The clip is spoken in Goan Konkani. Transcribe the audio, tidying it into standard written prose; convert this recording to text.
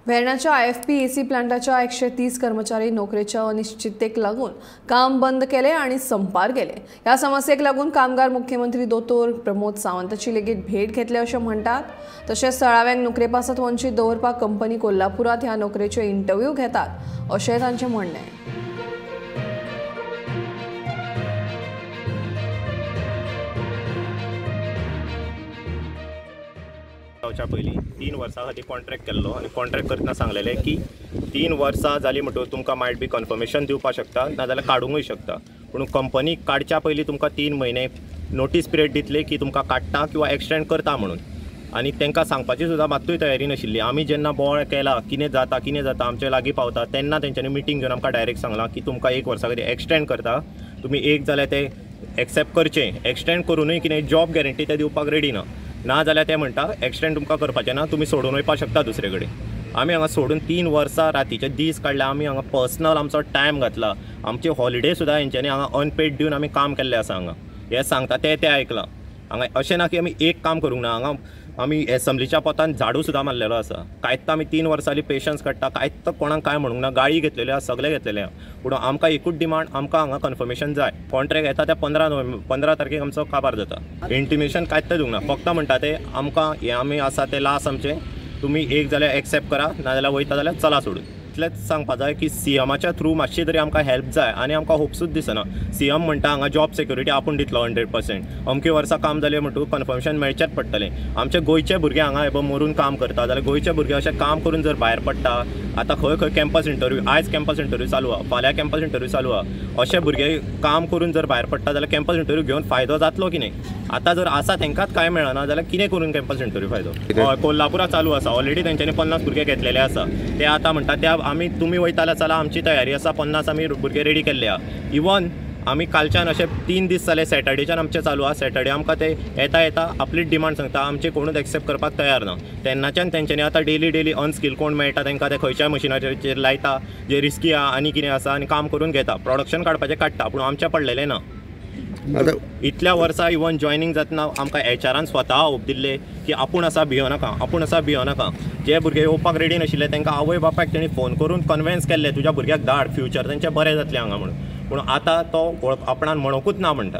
वेर्णाच्या IFP AC प्लांटाच्या 130 कर्मचारी नोकरेच्या अनिश्चिततेक लागून काम बंद केले आणि संपार गेले। ह्या समस्येक लागून कामगार मुख्यमंत्री दोतोर प्रमोद सावंताची लेगीत भेट घेतले अशें म्हणटात। तशेंच थळाव्यांक नोकरे पासत वंचीत दवरपाक कंपनी कोल्हापुरात ह्या नोकरेचे इंटरव्यू घेतात अशें तांचें म्हणणें। पयलीं 3 वर्सां खातीर कॉन्ट्रॅक्ट केल्लो आनी कॉन्ट्रॅक्ट करतना सांगलेलें की 3 वर्सां जालीं म्हणटकच तुमकां मायट बी कन्फर्मेशन दिवपाक शकता, नाजाल्यार काडूंकूय शकता। पूण कंपनी काडच्या पयलीं तुमकां 3 म्हयने नोटीस पिरियड दितले की तुमकां काडटा किंवा एक्सटेंड करता म्हणून। आनी तांकां सांगपाची सुद्दां मात्तूय तयारी नाशिल्ली। आमी जेन्ना बोवाळ केला कितें जाता कितें जाता आमचे लागीं पावता तेन्ना तेंच्यांनी मिटींग घेवन आमकां डायरेक्ट सांगलां की तुमकां 1 वर्सा खातीर एक्सटेंड करता, तुमी एक जाल्यार ते एक्सेप्ट करचें। एक्सटेंड करुनूय कितें जॉब गॅरंटी ते दिवपाक रेडी ना, ना जाल्यार ते म्हणटा एक्सटेंड तुमकां करपाचें ना, तुमी सोडून वयपाक शकता दुसरे कडेन। आमी हांगा सोडून 3 वर्सां रातीचे दीस काडले, आमी हांगा पर्सनल आमचो टायम घातला, आमचे हॉलिडे सुद्दां हेंच्यांनी हांगा अनपेड दिवन आमी काम केल्लें आसा। हांगा हें सांगता तें तें आयकलां। हांगा अशें ना की आमी एक काम करूंक ना, हांगा आमी एसेंब्लीच्या पोतान झाडू सुद्दां मारलेलो आसा। कांयच आमी 3 वर्सां पेशन्स काडटा, कांयच कोणाक कांय म्हणूंक ना, गाळी घेतलेल्यो आसा, सगळें घेतलेलें आसा। पूण आमकां एकूच डिमांड, आमकां हांगा कन्फर्मेशन जाय। कॉन्ट्रॅक्ट येता त्या 15 तारखेक आमचो काबार जाता। इंटिमेशन कांयच दिवंक ना, फक्त म्हणटा ते आमकां हें आमी आसा तें लास्ट आमचें, तुमी एक जाल्यार एक्सेप्ट करा, नाजाल्यार वयता जाल्यार चला सोडून। इतलेंच सांगपा जाय की सीएमाच्या थ्रू मातशी तरी आमकां हेल्प जाय आनी आमकां होपसूच दिसना। सीएम म्हणटा हांगा जॉब सेक्युरिटी आपूण दितलो 100%, अमके वर्सां काम जालें म्हणटकूच कन्फर्मेशन मेळचेंच पडटलें। आमचे गोंयचे भुरगे हांगा हे मरून काम करता जाल्यार गोंयचे भुरगे अशें काम करून जर भायर पडटा, आतां खंय खंय कॅम्पस इंटरव्यू, आयज कॅम्पस इंटरव्यू चालू आहा, फाल्यां कॅम्पस इंटरव्यू चालू आहा, अशे भुरगे काम करून जर भायर पडटा जाल्यार कॅम्पस इंटरव्यू घेवन फायदो जातलो की न्ही? आतां जर आसा तांकांच कांय मेळना जाल्यार कितें करून कॅम्पस इंटरव्यू फायदो? हय, कोल्हापुरात चालू आसा, ऑलरेडी तेंच्यांनी 50 भुरगे घेतलेले आसा। ते आतां म्हणटा त्या आमी तुमी वयता जाल्यार चला, आमची तयारी आसा, 50 आमी भुरगे रेडी केल्ले आहा। इवन आमी कालच्यान अशें 3 दीस जाले सॅटर्डेच्यान आमचें चालू आहा। सॅटर्डे आमकां ते येता येता आपलीच डिमांड सांगता, आमचे कोणूच एक्सेप्ट करपाक तयार ना। तेन्नाच्यान तेंच्यांनी आतां डेली डेली अनस्किल कोण मेळटा तांकां ते खंयच्याय मशिनाचेर लायता, जे रिस्की आहा आनी कितें आसा आनी काम करून घेता, प्रोडक्शन काडपाचें काडटा, पूण आमचें पडलेलें ना। इतल्या वर्सां इवन जॉयनींग जातना आमकां एचआरान स्वता होप दिल्ले की आपूण आसा भियो नाका, आपूण आसा भियो नाका। जे भुरगे येवपाक रेडी नाशिल्ले तांकां आवय बापायक तेणी फोन करून कन्विन्स केल्ले तुज्या भुरग्याक धाड, फ्युचर तेंचें बरें जातलें हांगा म्हणून। पूण आतां तो आपणान म्हणूंकूच ना म्हणटा।